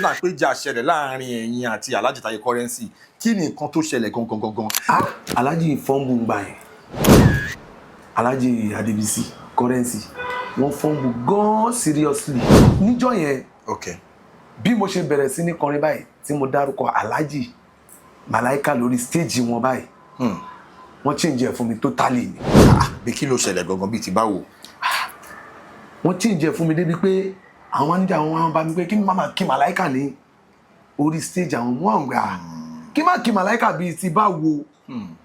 dà pé ìjà ṣẹlẹ̀ láàrin ẹ̀yin àti Alhaji Taye Currency. Kí ni nǹkan tó ṣẹlẹ̀ gangan gangan? Ah, Alhaji fumble gbà yẹn. Alhaji Adébísí Currency, wọ́n fumble gan seriously níjọ́ yẹn. Bí mo ṣe bẹ̀rẹ̀ sí ní kọrin báyìí, tí mo dárúkọ Alhaji Malaika lórí stage wọn báyìí, wọ́n change ẹ̀ fún mi totally ni. Ah, bí kí ló ṣẹlẹ̀ gangan, bíi ti báwo? Wọ́n change ẹ̀ fún mi débi pé àwọn manager wọn wá bá mi pé kí n má máa kí Malaika ní orí stage àwọn. Mú àwọn gbà kí má kí Malaika bíi ti báwo?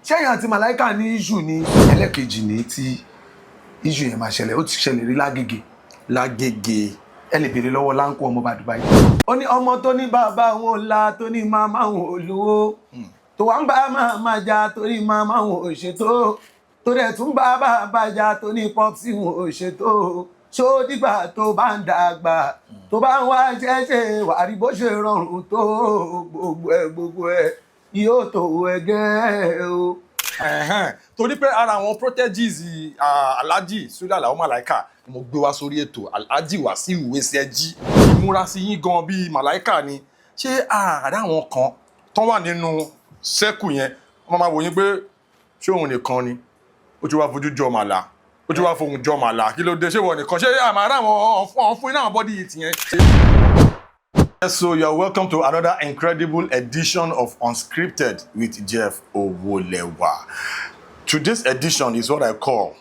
Ṣẹ́yìn àti Malaika ní issue ní ẹlẹ́kejì ní tí issue yẹn máa ṣẹlẹ̀, ó ti ṣẹlẹ̀ rí lágége. Lágége. Ẹ lè béèrè lọ́wọ́ Láńkó ọmọ Dubai. Ó ní ọmọ tó ní bàbá òun ò la, tó ní màmá òun ò lówó, tó wá ń bá màmá jà torí màmá òun ò ṣètò, tó dẹ̀ tún bá bàbá jà tó ní popsi òun ò ṣètò. Ṣó dìgbà tó bá ń dàgbà, tó bá ń wá ṣẹ́ṣẹ́, wà rí bó ṣe rọrùn tó, gbogbo ẹ̀ gbogbo ẹ̀ yóò tó ẹgẹ́ o. Ẹ̀hẹ́n, torí pé ara àwọn proteges Alhaji Sule Alao Malaika ni mo gbé wá sórí ètò, Alhaji Wasiu Weseji. Ìmúra sí yín gan bíi Malaika ni. Ṣé ààrẹ àwọn kan tó wà nínú sẹ́kù yẹn, wọ́n máa wò yín pé ṣé òun nìkan ni ó ti wá fojú jọ màlà, ó ti wá fohùn jọ màlà? Kí ló dé? Ṣé ìwọ nìkan? Ṣé àmàrà àwọn ọ̀fun iná àwọn body yìí yẹn? So you're welcome to another incredible edition of Unscripted with Jeff Owolewa. Today's edition is what I call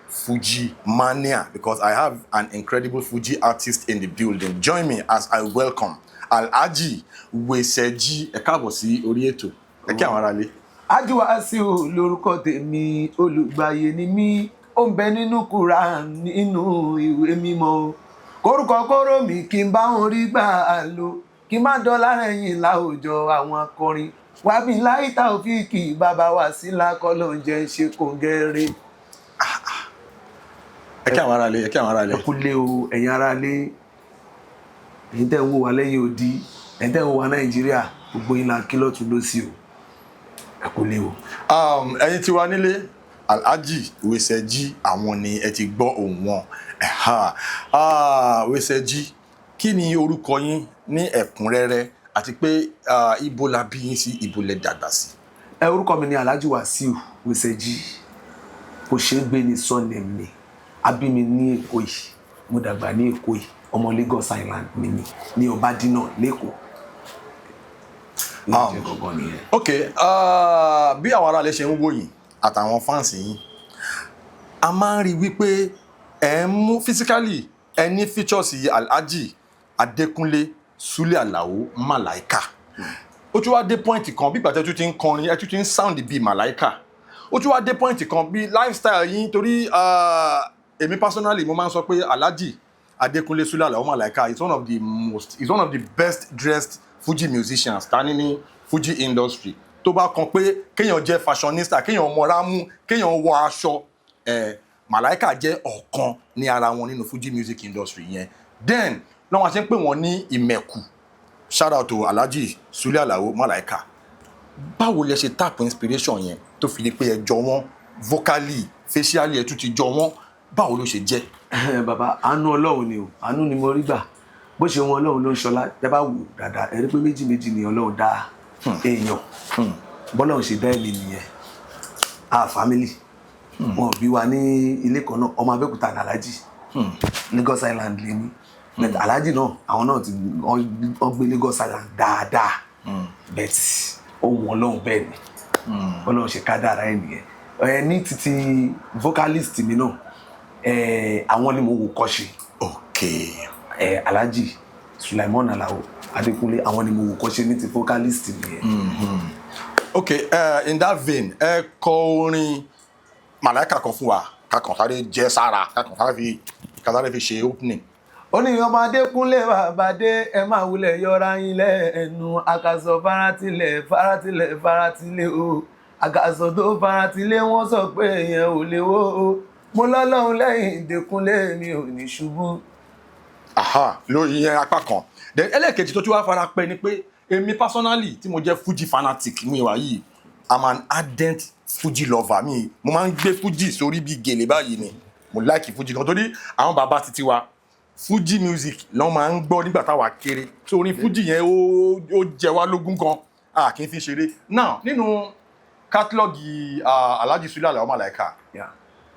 Fuji Mania because I have an incredible Fuji artist in the building. Join me as I welcome Alhaji Weseji. Ẹ káàbọ̀ sí orí ètò. Ẹ kí àwọn aráalé. Alhaji Wasiu lórúkọ tèmi, olùgbàyè ni mí. Ó ń bẹ nínú Quran, nínú ìwé mímọ́. Kórúkọ kóró mi kí n bá wọn rí gbà á lò, kí n má dọ́là ẹ̀yìn láwùjọ àwọn akọrin wábí láì Taofíìkì bàbá wa sílá kọ́ ló ń jẹ́ ṣe kòǹgẹ́rẹ́. Ẹ kí àwọn aráalé, ẹ kí àwọn aráalé. Ẹ kú lé o, ẹ̀yin aráalé, ẹ̀yin tẹ́ ń wò wá lẹ́yìn odi, ẹ̀yin tẹ́ ń wò wá Nàìjíríà, gbogbo yín la kí lọ́tún lọ́sì o. Ẹ kú lé o. Ẹ̀yin tí wà nílé, Alhaji Weseji, àwọn ni ẹ ti gbọ́ ohùn wọn. Ẹ̀hà. Ah, Weseji, kí ni orúkọ yín ní ẹ̀kúnrẹ́rẹ́, àti pé ibo la bí yín sí, ibo lẹ dàgbà sí? Ẹ orúkọ mi ni Alhaji Wasiu Weseji. Kò ṣeé gbé ní surname mi. A bí mi ní Èkó yìí, mo dàgbà ní Èkó yìí. Ọmọ Lagos Island mi ni, ní Ọbadínà lẹ́kọ̀ọ́ ní ìjẹ́ gangan nìyẹn. Ok, bí àwọn aráalé ṣe ń wò yín àtàwọn fans yín, a máa ń rí wípé ẹ ń mú physically, ẹ ní features Alhaji Adékúnlé Sule Alao Malaika. Ó tún wá dé point kan, bí ìgbà tẹ́ tún ti ń kọrin, ẹ tún ti ń sound bíi Malaika. Ó tún wá dé point kan, bí lifestyle yín, torí èmi personally, mo máa ń sọ pé Alhaji Adékúnlé Sule Alao Malaika is one of the best dressed Fuji musicians tani ní Fuji industry. Tó bá kan pé kéèyàn jẹ́ fashionista, kéèyàn mọra mú, kéèyàn wọ aṣọ ẹ̀, Malaika jẹ́ ọ̀kan ní ara wọn nínú Fuji music industry yẹn. Then lọ́wọ́n ṣe ń pè wọ́n ní ìmẹ̀kù. Shout out to Alhaji Sule Alao Malaika. Báwo lẹ ṣe tap inspiration yẹn tó fi di pé ẹ jọ wọ́n vocally, facially, ẹ tún ti jọ wọ́n? Báwo ló ṣe jẹ́? Bàbá, àánú Ọlọ́run ni o. Àánú ni mo rí gbà. Bó ṣe wọn Ọlọ́run ló ń ṣọlá. Tẹ bá wò dáadáa, ẹ rí pé méjì méjì ni Ọlọ́run dá èèyàn. Bọ́lọ́run ṣe dá ẹ̀mí nìyẹn. A family wọn ò bí wa ní ilé kan náà. Ọmọ Abẹ́òkúta ní Alhaji, Lagos Island lèmi, but Alhaji náà, àwọn náà ti wọ́n gbé Lagos Island dáadáa, but ohun Ọlọ́run bẹ́ẹ̀ ni, Ọlọ́run ṣe kádàrá ẹ̀ nìyẹn. Ẹ ní títí vocalist mi náà, ẹ àwọn ni mo wò kọ́ ṣe. Ẹ Alhaji Sulaimon Alao Adekunle, àwọn ni mo wò kọ́ ṣe ní ti vocalist nìyẹn. Ok, in that vein, ẹ kọ orin Màláìka kan fún wa, kakàn sáré jẹ sára, kakàn sáré fi ṣe opening. Ó ní ọmọ Adékúnlé bàbá dé, ẹ máa wulẹ̀ yọra yín lẹ́nu. Àkàsọ̀ faratilẹ̀ faratilẹ̀ faratilẹ̀ o, àkàsọ̀ tó faratilẹ̀, wọ́n sọ pé èèyàn ò lè wó o. Mo lọ́lọ́run lẹ́yìn Ìdẹ́kúnlé, mi ò ní ṣubú. Aha, lórí yẹn apá kan. Then ẹlẹ́ẹ̀kejì tó tún wá fara pẹ́ ni pé èmi personally, tí mo jẹ́ Fuji fanatic mi wà yìí, I'm an ardent Fuji lover. Mi mo máa ń gbé Fuji sórí bí gèlè báyìí ni. Mo like Fuji gan torí àwọn bàbá títí wa. Fuji music lọ́n máa ń gbọ́ nígbà táwa kéré. So orin Fuji yẹn ó jẹ wá lógún gan, a kì í fi ṣeré. Now, nínú catalogue Alhaji Sule Alao Malaika,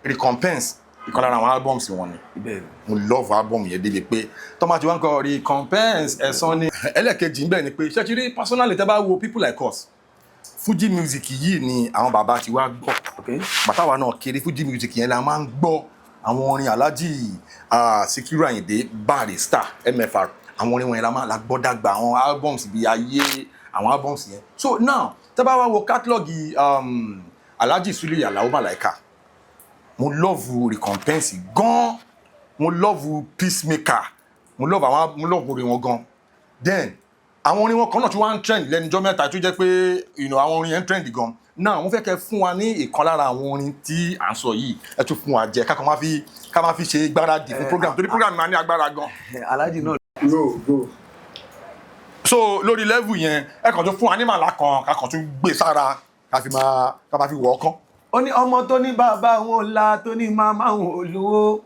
Recompense, ìkan lára àwọn albums wọn ni. Mo love album yẹn débi pé tọ́mọ tí wọ́n ń kọ "Recompense", ẹ̀san ni. Ẹlẹ́ẹ̀kejì ń bẹ̀ ni pé ṣé ti rí, personally, tẹ́ bá wo people like us, Fuji music yìí ni àwọn bàbá ti wá gbọ́. Bàtàwà náà kéré, Fuji music yẹn la máa ń gbọ́. Àwọn orin Alhaji Sikiru Ayinde Barrister, MFR, àwọn orin wọn yẹn la máa la gbọ́ dàgbà, àwọn albums bíi ayé, àwọn albums yẹn. So now, tẹ́ bá wá wo catalogue Alhaji Sule Alao Malaika, mo love Recompense gan, mo love Peacemaker, mo love àwọn, mo love orin wọn gan. Then àwọn orin wọn kan náà tí wọ́n ń trend lẹ́nujọ́ mẹ́ta, tó jẹ́ pé àwọn orin yẹn ń trend gan. Náà wọ́n fẹ́ kẹ́ fún wa ní ìkan lára àwọn orin tí à ń sọ yìí, ẹ tún fún wa jẹ, ká kàn máa fi ká máa fi ṣe gbáradì fún program, torí program máa ní agbára gan. Alhaji náà. Go go. So lórí level yẹn, ẹ kàn tún fún wa ní màlá kan, ká kàn tún gbé sára, ká máa fi wọ̀ ọ́ kán. Ó ní ọmọ tó ní bàbá òun ò la, tó ní màmá òun ò lówó,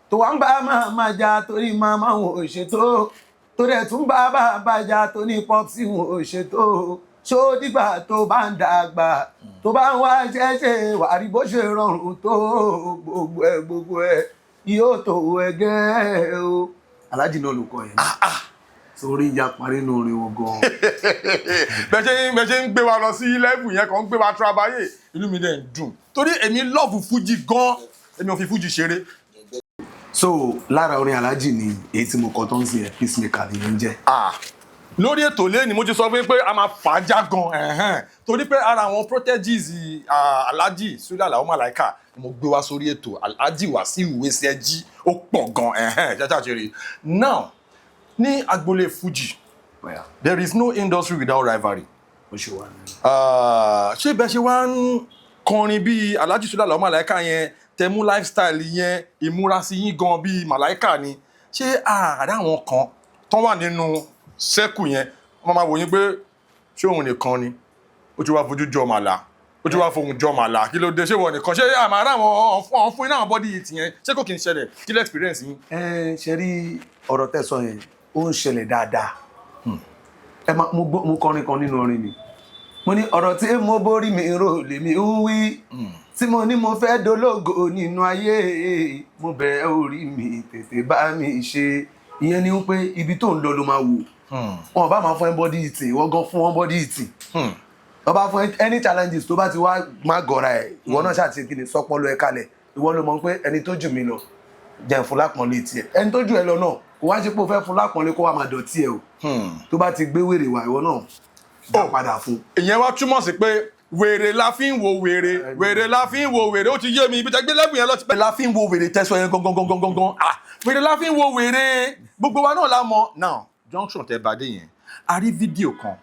tó wá ń bá màmá jà torí màmá òun ò ṣètò, tó dẹ̀ tún bá bàbá jà tó ní popsi òun ò ṣètò. Ṣó dìgbà tó bá ń dàgbà, tó bá ń wá ṣẹ́ṣẹ́, wà rí bó ṣe rọrùn tó, gbogbo ẹ̀ gbogbo ẹ̀ yóò tó ẹgẹ́ o. Alájì náà ló kọ yẹn sórí ìyá parí nínú orin wọn gan. Bẹ́ẹ̀ ṣe ń gbé wa lọ sí level yẹn kan, ń gbé wa trabayé, inú mi dẹ̀ ń dùn torí èmi love Fuji gan, èmi ò fi Fuji ṣeré. So lára orin Alájì ni èyí tí mo kọ tó ń sìn yẹn, Peacemaker ni yẹn ń jẹ́. Ah, lórí ètò lẹ́ni, mo ti sọ fún yín pé a máa fà á já gan, ẹ̀hẹ́n, torí pé ara àwọn proteges Alhaji Sule Alao Malaika ni mo gbé wá sórí ètò, Alhaji Wasiu Weseji, ó pọ̀ gan, ẹ̀hẹ́n, jájá ṣeré. Now, ní agboolé Fuji, there is no industry without rivalry. Ó ṣe wà ní. Ah, ṣé bẹ́ẹ̀ ṣe wá ń kọrin bíi Alhaji Sule Alao Malaika yẹn, tẹmú lifestyle yẹn, ìmúrasí yín gan bíi Malaika ni, ṣé ààrẹ àwọn kan tó wà nínú sẹ́kù yẹn, wọ́n máa wò yín pé ṣé òun nìkan ni ó ti wá fojú jọ màlà, ó ti wá fohùn jọ màlà, kí ló dé? Ṣé wọ́n nìkan? Ṣé àmàrà àwọn ọ̀hún fún iná àwọn body heat yẹn, ṣé kò kí n ṣẹlẹ̀? Kí lẹ́ experience yín? Ẹ ṣe rí ọ̀rọ̀ tẹ́ sọ yẹn, ó ń ṣẹlẹ̀ dáadáa. Ẹ má mo gbọ́, mo kọrin kan nínú orin mi, mo ní ọ̀rọ̀ tí mo borí mi rò lèmi ń wí, tí mo ní mo fẹ́ dológo nínú ayé, mo bẹ̀ orí mi tètè bá mi ṣe. Ìyẹn ni wípé ibi tó ń lọ ló máa wò. Wọn bá máa fún ẹ body heat, ìwọ gan fún wọn body heat. Tó bá fún ẹ any challenges tó bá ti wá, má gọra ẹ. Ìwọ náà ṣàti kí ni sọpọlọ ẹ kalẹ̀. Ìwọ ló mọ̀ pé ẹni tó jù mí lọ, jẹ́ fún lápọ̀nlé tiẹ̀. Ẹni tó jù ẹ lọ náà, kò wá ṣe pé o fẹ́ fún lápọ̀nlé kó wá máa dọ̀tí ẹ o. Tó bá ti gbé wèrè wá, ìwọ náà dá padà fún. Ìyẹn wá túmọ̀ sí pé wèrè la fi ń wo wèrè, wèrè la fi ń wo wèrè. Ó ti yé mi, ibi tẹ́ gbé lẹ́bùn yẹn lọ ti pẹ́. La fi ń wo wèrè tẹ́sán yẹn gangan gangan gangan. Ah, wèrè la fi ń wo wèrè, gbogbo wa náà la mọ̀. Now, junction tẹ́ bá dé yẹn, a rí fídíò kan,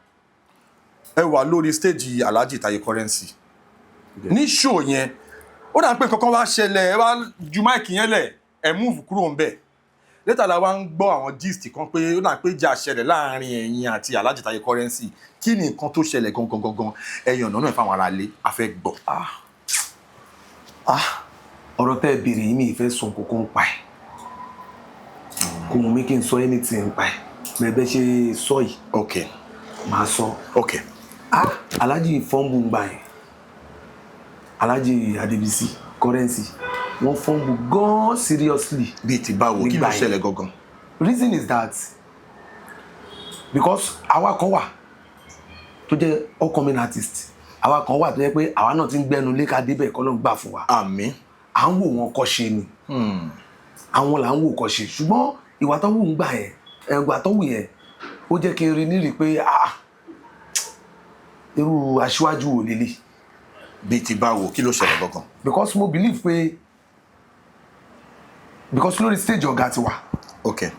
ẹ wà lórí stage Alhaji Taye Currency ní show yẹn. Ó dà pé kankan wá ṣẹlẹ̀, ẹ wá ju mic yẹn lẹ̀, ẹ move kúrò ń bẹ̀. Later la wá ń gbọ́ àwọn gist kan pé ó dà pé ìjà ṣẹlẹ̀ láàrin ẹ̀yin àti Alhaji Taye Currency. Kí ni nǹkan tó ṣẹlẹ̀ gangan gangan? Ẹ̀yin ọ̀nà náà fáwọn aráalé, a fẹ́ gbọ́. Ah, ọ̀rọ̀ tẹ́ ẹ béèrè yìí, mi ì fẹ́ sọ kókó ń pa ẹ̀. Kò wù mí kí n sọ anything ń pa ẹ̀. Bẹ́ẹ̀ bẹ́ẹ̀ ṣe sọ yìí, màá sọ. Ah, Alhaji fumble ń gbà yẹn. Alhaji Adébísí Currency, wọ́n fumble gan seriously. Bíi ti báwo? Kí ló Nígbà yẹn. ṣẹlẹ̀ gangan? Reason is that because àwa kan wà tó jẹ́ upcoming artist, àwa kan wà tó jẹ́ pé àwa náà ti ń gbẹnu lé ká débẹ̀ kọ́ ló ń gbà fún wa. Àmín. À ń wò wọn kọ́ ṣe ni, àwọn là ń wò kọ́ ṣe, ṣùgbọ́n ìwà tó wù ń gbà yẹn, ẹ̀gbà tó wù yẹn, ó jẹ́ kí n rí nírì pé ah, irú aṣíwájú wò lélẹ̀. Bíi ti báwo? Kí ló ṣẹlẹ̀ gangan? Because mo believe pé because lórí stage ọ̀gá ti wà,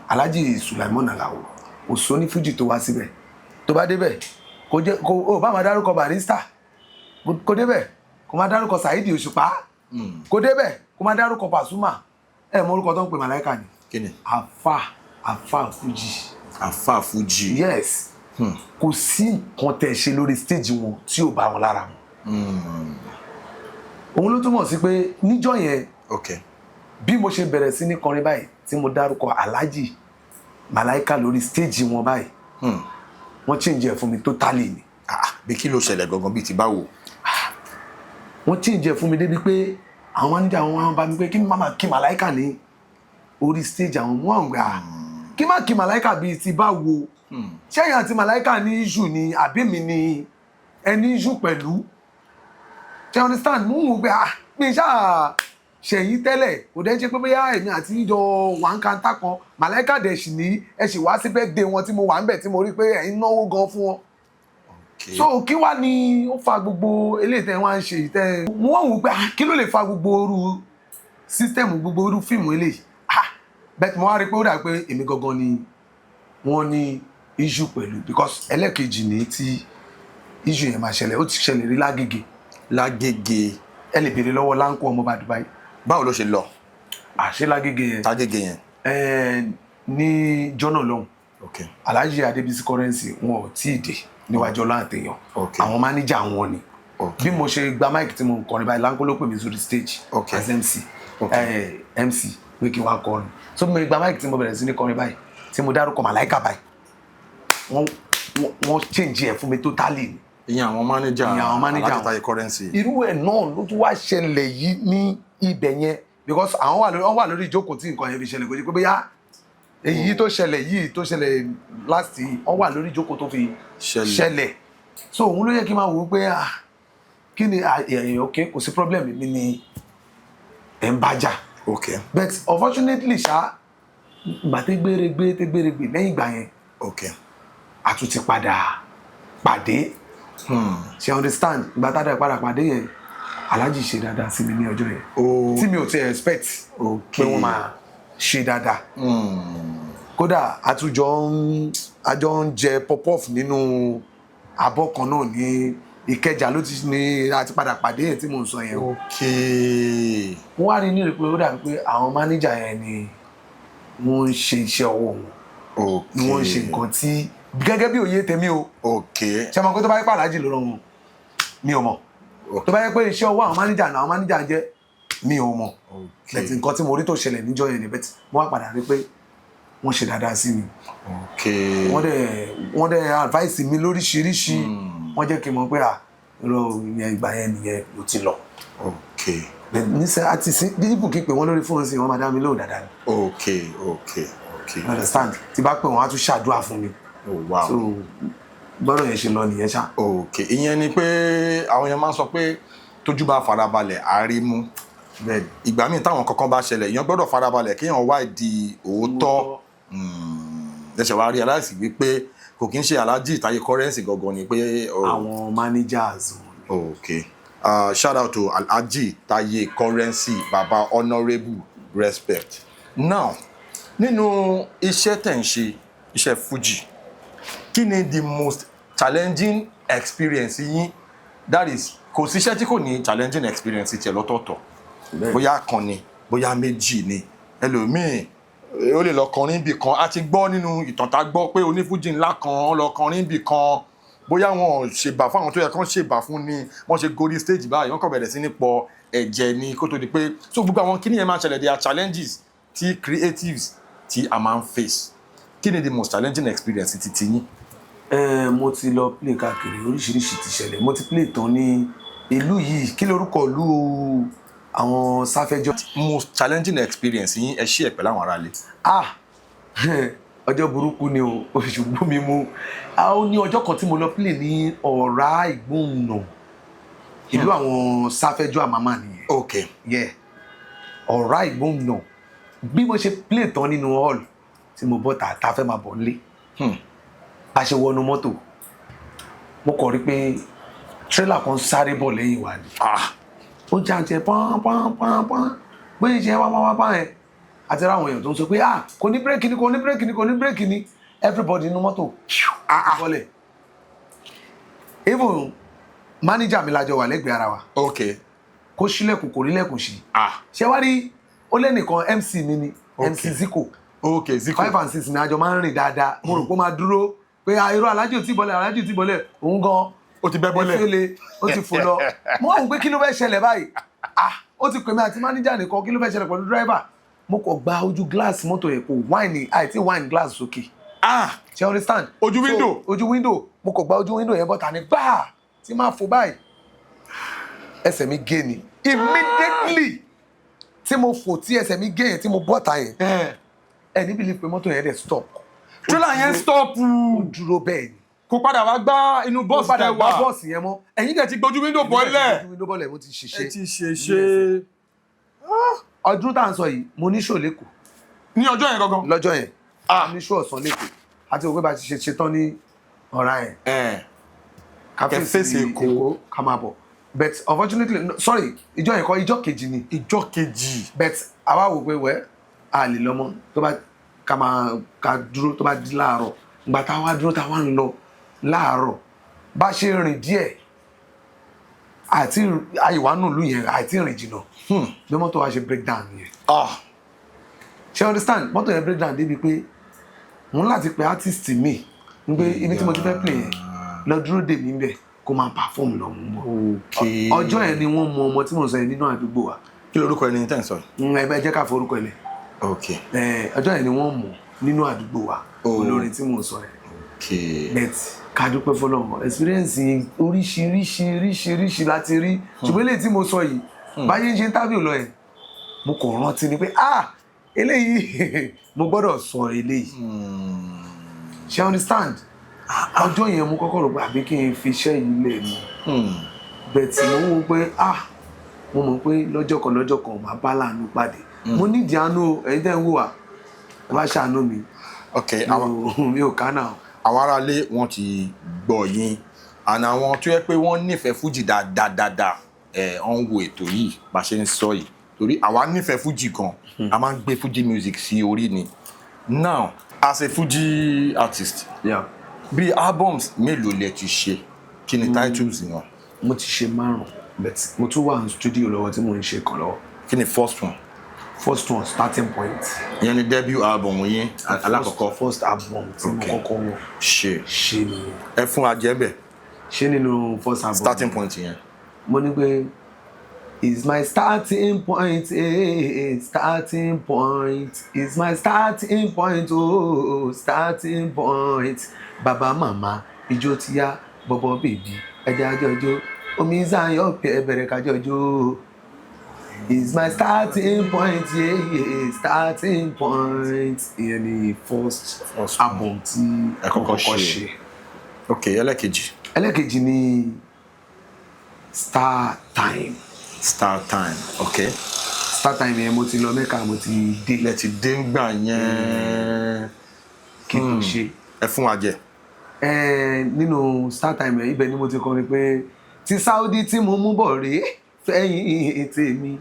Alhaji Sulaimon Alao, kò sóní fújì tó wá síbẹ̀, tó bá débẹ̀, kò jẹ́ kò ó bá máa dárúkọ Barrister, kò débẹ̀ kò máa dárúkọ Saheed Òṣùpá, kò débẹ̀ kò máa dárúkọ Pasuma. Ẹ mọ orúkọ tó ń pè Màláìka ni? Kí ni? Afa, afa fújì. Afa fújì. Yes. Kò sí nǹkan tẹ̀ ṣe lórí stage wọn tí ò bá wọn lára mu. Òun ló túmọ̀ sí pé níjọ́ yẹn, bí mo ṣe bẹ̀rẹ̀ sí ní kọrin báyìí Tí mo dárúkọ Alhaji Malaika lórí stage wọn báyìí, wọ́n change ẹ̀ fún mi totally ni. Ah, bí kí ló ṣẹlẹ̀ gangan, bíi ti báwo? Wọ́n change ẹ̀ fún mi débi pé àwọn manager wọn wá bá mi pé kí n má máa kí Malaika ní orí stage àwọn. Mú àwọn gbà kí má kí Malaika bíi ti báwo? Ṣẹ́yìn àti Malaika ní issue ni, àbí mi ni ẹni issue pẹ̀lú? Ṣe understand? Mú un pé ah, mi ṣáà ṣẹ̀yìn tẹ́lẹ̀, kò dẹ́ ṣe pé bóyá èmi àti ìjọ wà ń kanta kan. Malaika dẹ̀ sì ní ẹ sì wá sí birthday wọn tí mo wà ń bẹ̀, tí mo rí pé ẹ̀yin náwó gan fún wọn. So kí wá ní ó fa gbogbo eléyìí tẹ́ wá ń ṣe tẹ́ mo wá wò pé ah, kí ló lè fa gbogbo irú system, gbogbo irú fíìmù eléyìí? Ah, bẹ́ẹ̀ mo wá rí pé ó dà pé èmi gangan ni wọ́n ní issue pẹ̀lú, because ẹlẹ́ẹ̀kejì ní tí issue yẹn máa ṣẹlẹ̀. Ó ti ṣẹlẹ̀ rí lágége. Lágége? Ẹ lè béèrè lọ́wọ́ Láńkó ọmọọba Dubai. Báwo ló ṣe lọ? Àṣẹ lágége yẹn? Tágége yẹn. Ẹ ní jọ́nà lọ́hùn, Alhaji Adébísí Currency, wọn ò tí ì dé níwájú ọlá àtẹyàn. Àwọn mánéjà wọn ni. Bí mo ṣe gba mic tí mo ń kọrin báyìí, Láńkó ló pè mí sórí stage as MC. MC pé kí n wá kọrin. So bí mo gba mic tí mo bẹ̀rẹ̀ sí ní kọrin báyìí, tí mo dárúkọ Màláìka báyìí, wọ́n change ẹ̀ fún mi totally ni. Ìyẹn àwọn manager? Ìyẹn àwọn manager. Alhaji Taye Currency. Irú ẹ̀ náà ló tún wá ṣẹlẹ̀ yìí ní ibẹ̀ yẹn, because àwọn wà lórí, wọ́n wà lórí ìjókòó tí nǹkan yẹn fi ṣẹlẹ̀. Kò ṣe pé bóyá èyí tó ṣẹlẹ̀ yìí tó ṣẹlẹ̀ last yìí, wọ́n wà lórí ìjókòó tó fi ṣẹlẹ̀. Ṣẹlẹ̀. So òun ló yẹ kí n máa wò ó pé ah, kí ni ah, èèyàn, ok, kò sí problem, mi ni ẹ̀ ń bá jà. But unfortunately ṣá, ìgbà tẹ́gbẹ́rẹ́gbẹ́ tẹ́gbẹ́rẹ́gbẹ́ lẹ́yìn ìgbà yẹn, a tún ti padà pàdé. Ṣe understand? Ìgbà tá a dẹ̀ padà pàdé yẹn, Alhaji ṣe dáadáa sí mi ní ọjọ́ yẹn tí mi ò ti expect pé wọ́n máa ṣe dáadáa. Kódà àtúnjọ ń àjọ ń jẹ puff-puff nínú abọ́ kan náà ní Ìkẹjà ló ti ní àti padà pàdé yẹn tí mò ń sọ yẹn o. Wọ́n wá rí ní rí pé ó dàbí pé àwọn mánéjà yẹn ni wọ́n ń ṣe iṣẹ́ ọwọ́ wọn, ni wọ́n ń ṣe nǹkan tí gẹ́gẹ́ bí òye tèmi o. Ṣé mo pé tó bá yẹ pé Alhaji ló rán wọn, mi ò mọ̀. Tó bá yẹ pé iṣẹ́ ọwọ́ àwọn mánéjà náà àwọn mánéjà ń jẹ́, mi ò mọ̀. But nǹkan tí mo rí tó ṣẹlẹ̀ níjọ́ yẹn ni. But mo wá padà rí pé wọ́n ṣe dáadáa sí mi. Wọ́n dẹ̀ advice mi lóríṣiríṣi. Wọ́n jẹ́ kí n mọ̀ pé à irọ́ ìyẹn, ìgbà yẹn nìyẹn ló ti lọ. But níṣẹ́ àti sí dípò kí pé wọ́n lórí fóònù sí, wọ́n máa dá mi lóhùn dáadáa ni. You understand? Tí bá pè wọ́n, á tún ṣàdúrà fún mi. So gbọ́dọ̀ yẹn ṣe lọ nìyẹn ṣá. Ok, ìyẹn ni pé àwọn èèyàn máa ń sọ pé tójú bá farabalẹ̀, àárí mú. Bẹ́ẹ̀ni. Ìgbà míì táwọn kankan bá ṣẹlẹ̀, èèyàn gbọ́dọ̀ farabalẹ̀ kéèyàn wá ìdí òótọ́. Ẹsẹ̀ wa realize wípé kò kí ń ṣe Alhaji Taye Currency gangan ni pé oh, àwọn managers wọn. Okay, shout out to Alhaji Taye Currency, baba honourable, respect. Now, nínú iṣẹ́ tẹ̀ ń ṣe, iṣẹ́ Fuji, kí ni the most challenging experience yín? That is, kò sí iṣẹ́ tí kò ní challenging experience tiẹ̀ lọ́tọ̀ọ̀tọ̀. Bóyá kan ni, bóyá méjì ni. Ẹlòmíì ó lè lọ kọrin bì kan. A ti gbọ́ nínú ìtàn tá a gbọ́ pé onífújì ńlá kan ó lọ kọrin bì kan, bóyá wọn ò ṣèbà fún àwọn tó yẹ kán ṣèbà fún ni, wọ́n ṣe gorí stage báyìí, wọ́n kàn bẹ̀rẹ̀ sí ní pọ ẹ̀jẹ̀ ni kó tó di pé. So gbogbo àwọn kíní yẹn máa ń ṣẹlẹ̀. There are challenges tí creatives tí a máa ń face. Kí ni the most challenging experience ti yín? Ẹ, mo ti lọ play káàkiri, oríṣiríṣi ti ṣẹlẹ̀. Mo ti play tán ní ìlú yìí, kí lorúkọ ìlú àwọn sáfẹ́jọ́? Most challenging experience yín, ẹ ṣí ẹ pẹ̀lú àwọn aráalé. Ah, ọjọ́ burúkú ni o, oṣù gbó mi mú. A ó ní ọjọ́ kan tí mo lọ play ní Ọ̀rá Ìgbóhùnà, ìlú àwọn sáfẹ́jọ́ àmàmà nìyẹn. Yeah, Ọ̀rá Ìgbóhùnà. Bí mo ṣe play tán nínú hall tí mo bọ́ ta ta fẹ́ máa bọ̀ nílé, bá ṣe wọnú mọ́tò, mo kàn rí pé tírélà kan sáré bọ̀ lẹ́yìn wa ni. Ó já jẹ pọ́n pọ́n pọ́n pọ́n, bóyá ṣe wá wá wá pọ́n yẹn, àti ráwọn èèyàn tó ń sọ pé ah, kò ní bírèkì ni, kò ní bírèkì ni, kò ní bírèkì ni. Everybody inú mọ́tò bọ́lẹ̀. Even manager mi lájọ wà lẹ́gbẹ̀ẹ́ ara wa. Kó ṣílẹ̀kùn, kò rí lẹ̀kùn sí. Ṣé wá rí, ó lẹ́nìkan, MC mi ni, MC Zico. Ok, Zico. Five and six ni àjọ máa ń rìn dáadáa. Mo rò pé ó máa dúró pé ah, irú, Alájì ò tí bọ́lẹ̀, Alájì ò tí bọ́lẹ̀, òun gan Ó ti bẹ́ bọ́lẹ̀. Efele ó ti fò lọ. Mo wá wò pé kí ló fẹ́ ṣẹlẹ̀ báyìí? Ah, ó ti pè mí àti manager nìkan, kí ló fẹ́ ṣẹlẹ̀ pẹ̀lú driver? Mo kàn gba ojú glass mọ́tò yẹn, kò wind, àìtí wind glass sókè. Ah. Ṣe you understand? Ojú window? So, ojú window. Mo kàn gba ojú window yẹn bọ́ta ní gbáà tí máa fò báyìí, ẹsẹ̀ mi gé ni. Immediately tí mo fò, tí ẹsẹ̀ mi gé yẹn, tí mo bọ́ta yẹn, ẹ ní believe pé mọ́tò yẹn dẹ̀ stop. Trailer yẹn stop? Ó dúró bẹ́ẹ̀ ni. Kò padà wá gbá inú Mo bọ́ọ̀sì padà tẹ gbá wà? Bọ́ọ̀sì yẹn mọ́. Ẹ̀yin dẹ̀ ti gbójú window bọ́lẹ̀. Ojú window bọ́lẹ̀, mo ti ṣiṣẹ́. Ẹ ti ṣe ṣe. Ọdún tá à ń sọ yìí, mo ní show l'Ékòó. Ní ọjọ́ yẹn gangan? Lọ́jọ́ yẹn. Ah. Mo ní show ọ̀sán l'Ékòó, àti òwe bá ti ṣe ṣetán ní ọ̀rá yẹn, ká Kẹ́ fèsì Èkó. Ká máa bọ̀. But unfortunately, no, sorry, ìjọ yẹn kọ́, ìjọ kejì ni. Ìjọ kejì. But àwa wò pé wẹ́ a lè lọ mọ́, tó bá ká máa ká dúró, tó bá di láàárọ̀. Ìgbà tá a wá dúró, tá a wá ń lọ láàárọ̀, bá ṣe rìn díẹ̀ àti àyíwá nùlù yẹn, àti rìn jìnnà, bí mọ́tò wa ṣe break down yẹn. Ah. Ṣe understand? Mọ́tò yẹn break down débi pé mo ní láti pe artist mi ń pé ibi tí mo ti fẹ́ play yẹn, lọ dúró dè mí bẹ̀, kó máa perform lọ, mú bọ̀. Ọjọ́ yẹn ni wọ́n mú ọmọ tí mo sọ yẹn nínú àdúgbò wa. Kí lorúkọ ẹni tẹ́ ń sọ yìí? Ẹ jẹ́ ká forúkọ ẹ lẹ̀. Ọjọ́ yẹn ni wọ́n mú nínú àdúgbò wa, olórin tí mo sọ yẹn. But ká dúpẹ́ fọlọ́run, experience oríṣiríṣi oríṣiríṣi láti rí, ṣùgbọ́n eléyìí tí mo sọ yìí, báyé ń ṣe interview lọ yẹn, mo kàn rántí ni pé, ah, eléyìí, mo gbọ́dọ̀ sọ eléyìí. Ṣe understand? Ọjọ́ yẹn mo kọ́kọ́ rò pé àbí kí n fi iṣẹ́ yìí lẹ̀ ni, but mo ń wo pé, ah, mo mọ̀ pé lọ́jọ́ kan lọ́jọ́ kan, màá bá láàánú pàdé. Mo nídìí àánú o. Ẹ̀yin tẹ́ ń wò wá, ẹ bá ṣàánú mi. Mi ò kánà o. Àwọn aráalé wọn ti gbọ́ yín, and àwọn tó yẹ pé wọ́n nífẹ̀ẹ́ fújì dáadáa, ẹ̀ ọ́n ń wo ètò yìí bá ṣe ń sọ yìí, torí àwa nífẹ̀ẹ́ fújì gan, a máa ń gbé fújì music sí orí ni. Now, as a fújì artist, bí albums mélòó lẹ ti ṣe? Kí ni titles wọn? Mo ti ṣe márùn, but mo tún wà ní studio lọ́wọ́ tí mo ń ṣe kan lọ́wọ́. Kí ni first one? First one, Starting Point. Ìyẹn ni debut album yín alákọ̀ọ́kọ́? First album tí mo kọ́kọ́ wọ̀ ṣe. Ṣe nìyẹn. Ẹ fún wa jẹ́ bẹ̀. Ṣé nínú first album? Starting Point yẹn. Mo ní pé, "Is my starting point, eh, starting point is my starting point, oh, starting point. Bàbá màmá, ijó ti yá, bọ̀bọ̀ baby, ẹ̀jẹ̀ àjọjọ́ omi zayo pẹ̀ bẹ̀rẹ̀ kájọjọ́. Is my starting point, yeah, starting point." Ìyẹn ni first First one. album tí Ẹ kọ́kọ́ mo kọ́kọ́ ṣe. ṣe. Ok, ẹlẹ́kejì? Ẹlẹ́kejì ni Star Time. Star Time, ok. Star Time yẹn, mo ti lọ Mẹ́ka, mo ti dé. Ilẹ̀ ti dé ń gbà yẹn. Kí n tó ṣe. Ẹ fún wa jẹ. Ẹ nínú Star Time yẹn, ibẹ̀ ni mo ti kọrin pé ti Saudi tí mo mú bọ̀ rèé fẹ́yìn tèmi.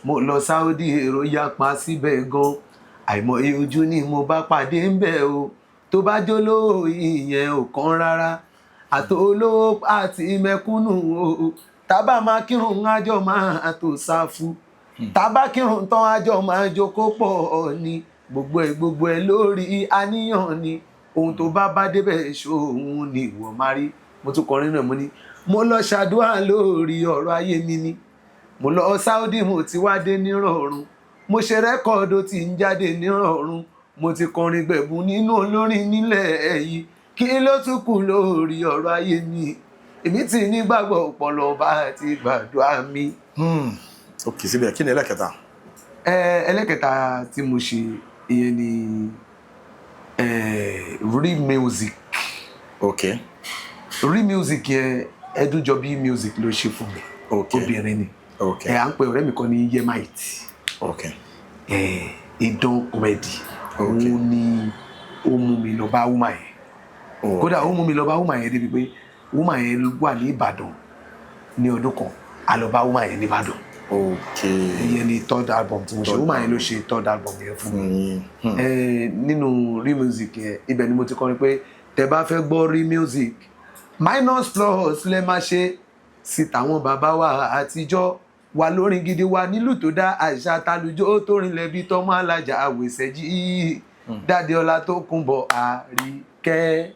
Mo lọ Saudi, èrò yapa síbẹ̀ gan, àìmọye ojú ni mo bá pàdé ń bẹ̀ o. Tó bá jólówó, ìyẹn ò kàn rárá, àtolówó àti mẹ̀kúnnù o. Tábà máa kírun, ájọ máa tó sáfù, tábà kírun tán, ájọ máa jókòó pọ̀ ní gbogbo ẹ̀, gbogbo ẹ̀ lórí àníyàn ni. Ohun tó bá bá débẹ̀, ṣòun ni ìwọ máa rí. Mo tún kọrin náà, mo ní mo lọ ṣàdúrà lórí ọ̀rọ̀ ayé mi ni. Mo lọ Saudi, mo ti wá dé nírọ̀rùn, mo ṣe record tí ń jáde nírọ̀rùn, mo ti kọrin gbẹ̀bùn nínú olórin nílẹ̀ yìí. Kí ló tún kù lórí ọ̀rọ̀ ayé mi? Èmi ti nígbàgbọ́ ọpọlọ bá ti gbàdúrà mi. Ok, síbẹ̀, kí ni ẹlẹ́kẹta? Ẹ ẹlẹ́kẹta tí mo ṣe, ìyẹn ni Real Music. Real Music yẹn, Ẹdúnjọbí Music ló ṣe fún mi. Obìnrin ni. Ẹ à ń pe ọ̀rẹ́ mi kan ní Yemite. Ẹ idán comedy. Òun ni ó mú mi lọ bá woman yẹn. Kódà ó mú mi lọ bá woman yẹn débi pé woman yẹn wà ní Ìbàdàn ní ọdún kan, a lọ bá woman yẹn ní Ìbàdàn. Ìyẹn ni third album tí mo ṣe. Woman yẹn ló ṣe third album yẹn fún mi. Nínú Real Music yẹn, ibẹ̀ ni mo ti kọrin pé tẹ bá fẹ́ gbọ́ Real Music, minus plus lẹ máa ṣe sí tàwọn bàbá wa àtijọ́ wa, lórin gidi wa, nílùú tó dá àṣà talùjọ tó rinlẹ̀ bí tọmọ alájà àwòsẹ̀ jí dáadé ọlá tó kún bọ̀ àríkẹ́.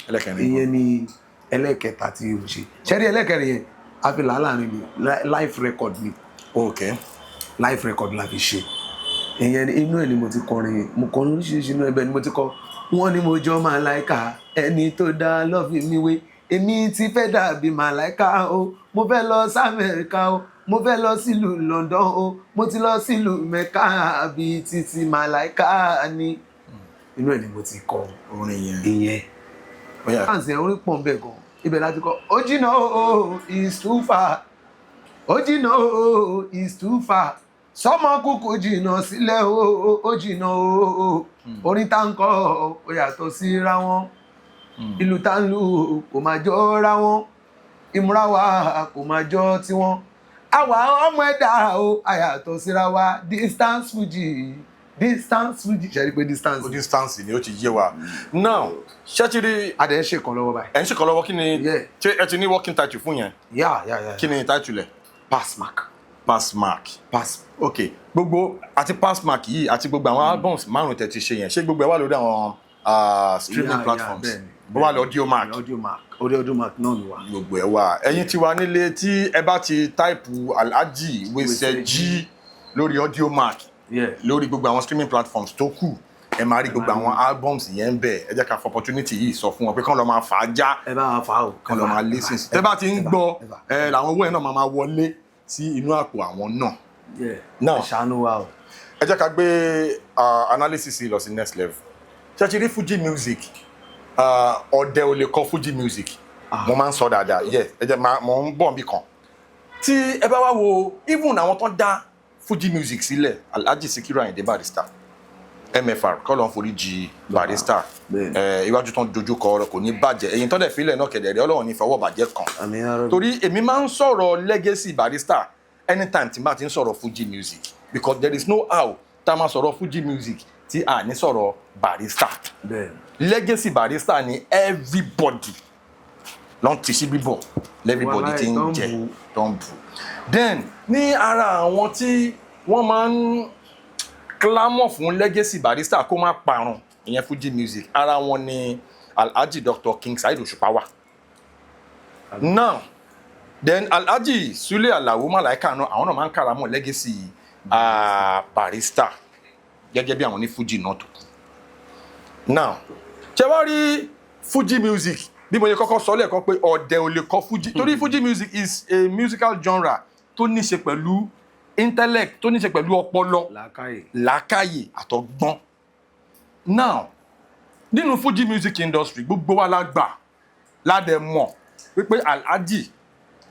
Ẹlẹ́kẹrin? Ìyẹn ni ẹlẹ́kẹta tí mo ṣe. Ṣẹ́rí ẹlẹ́kẹrin yẹn, a fi làálàá mi live record ni. Live record la fi ṣe. Ìyẹn inú ẹ̀ ni mo ti kọrin. Mo kọrin oríṣiríṣi inú ẹbẹ̀ ni mo ti kọ. Wọ́n ní mo jọ màláìka, ẹni tó dá lọ́ọ̀fì mi wé. Èmi ti fẹ́ dàbí màláìka o. Mo fẹ́ lọ sí Amẹ́ríkà o, mo fẹ́ lọ sílùú London o, mo ti lọ sílùú Mẹ́kà bíi títí màláìka ni. Inú ẹ̀ ni mo ti kọ Orin yẹn. ìyẹn. Ó yá. Fans yẹn, orin pọ̀ ń bẹ̀ gan. Ibẹ̀ láti kọ ó jìnnà o, is too far. Ó jìnnà o, is too far. Sọmọ kúkú jìnnà sílẹ̀ o, ó jìnnà o. Orin tá ń kọ ó yàtọ̀ síra wọn, ìlú tá ń lù kò máa jọ ra wọn, ìmúra wa kò máa jọ tiwọn. Àwa ọmọ ẹ̀dá o, àyàtọ̀ síra wa. Distance fuji, distance fuji. Ṣe é rí pé distance? Ó distance ni, ó ti yé wa now. Ṣé ti rí? Adẹ̀ ń ṣèkan lọ́wọ́ báyìí. Ẹ̀ ń ṣèkọ́ lọ́wọ́, kí ni? Yeah. Ṣé ẹ ti ní working title fún yẹn? Yeah. Kí ni title ẹ̀? Pass mark. Pass mark. Pass. Ok, gbogbo àti pass mark yìí àti gbogbo àwọn albums márùn tẹ́ ti ṣe yẹn, ṣé gbogbo ẹ wà lórí àwọn streaming platforms? Bẹ́ẹ̀ni. Bó wà lọ Audiomack? Audiomack, orí Audiomack náà ló wà. Gbogbo ẹ wà. Ẹ̀yin tí wà nílé, tí ẹ bá ti type Alhaji Weseji lórí Audiomack, lórí gbogbo àwọn streaming platforms tó kù, ẹ máa rí gbogbo àwọn albums yẹn ń bẹ. Ẹ jẹ́ ká fọ opportunity yìí sọ fún wọn pé kán lọ máa fà á já, Ẹ bá wa fà á o. kán lọ máa listen sí. Tẹ́ bá ti ń gbọ́ ẹ, làwọn owó yẹn náà máa máa wọlé sí inú àpò àwọn náà. Now, Ẹ ṣàánú wa o. ẹ jẹ́ ká gbé analysis yìí lọ sí next level. Ṣé ti rí Fuji music, ọ̀dẹ̀ ò lè kọ Fuji music. Mo máa ń sọ dáadáa yẹ. Ẹ jẹ́ mo ń bọ̀ níbì kan. Tí ẹ bá wá wo even àwọn tó ń dá Fuji music sílẹ̀, Alhaji Sikiru Ayinde Barrister MFR, kọ́ ló ń forí jì Barrister. Iwájú tó ń dojú kọ ọ̀rọ̀ kò ní bàjẹ́, ẹ̀yìn tó dẹ̀ fílẹ̀ náà kẹ̀dẹ̀ rẹ̀, Ọlọ́run ní fọwọ́ bàjẹ́ kàn. Àmín ya Rabbi. Torí èmi máa ń sọ̀rọ̀ legacy Barrister anytime tí n bá ti ń sọ̀rọ̀ Fuji music, because there is no how tá a máa sọ̀rọ̀ Fuji music tí a ní sọ̀rọ̀ Barrister. Legacy Barrister ni everybody ló ń ti sí bíbọ̀, everybody Wàláhì, ti ń tó ń jẹ bù. tó ń bù. Then ní ara àwọn tí wọ́n máa ń clamor fún legacy Barrister kó má parun, ìyẹn Fuji music, ara wọn ni Alhaji Dr. King Saheed Òṣùpá wà. Now then, Alhaji Sule Alao Malaika náà, àwọn náà máa ń kàrámọ̀ legacy Barrister gẹ́gẹ́ bí àwọn ní Fuji náà tó kù. Now, ṣé wàá rí Fuji music, bí mo ṣe kọ́kọ́ sọ lẹ́ẹ̀kan pé ọ̀dẹ̀ ò lè kọ Fuji, torí Fuji music is a musical genre tó ní ṣe pẹ̀lú intellect, tó ní ṣe pẹ̀lú ọpọlọ, Làákàyè. Làákàyè àtọgbọ́n. Now, nínú Fuji music industry, gbogbo wa la gbà ládẹ mọ̀ wípé Alhaji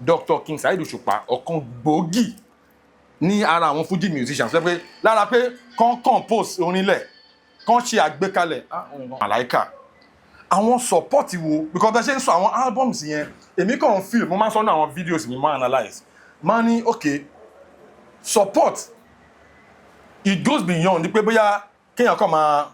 Dr. King Saheed Òṣùpá, ọ̀kan gbòógì ní ara àwọn Fuji musicians pé lára pé kán compose orin lẹ̀, kán ṣe àgbékalẹ̀ Màláìka. Àwọn support wo? Because bẹ́ẹ̀ ṣe ń sọ àwọn albums yẹn, èmi kàn ń feel, mo máa ń sọ ní àwọn videos mi, máa analyse, máa ní okay, support, it goes beyond pé bóyá kéèyàn kàn máa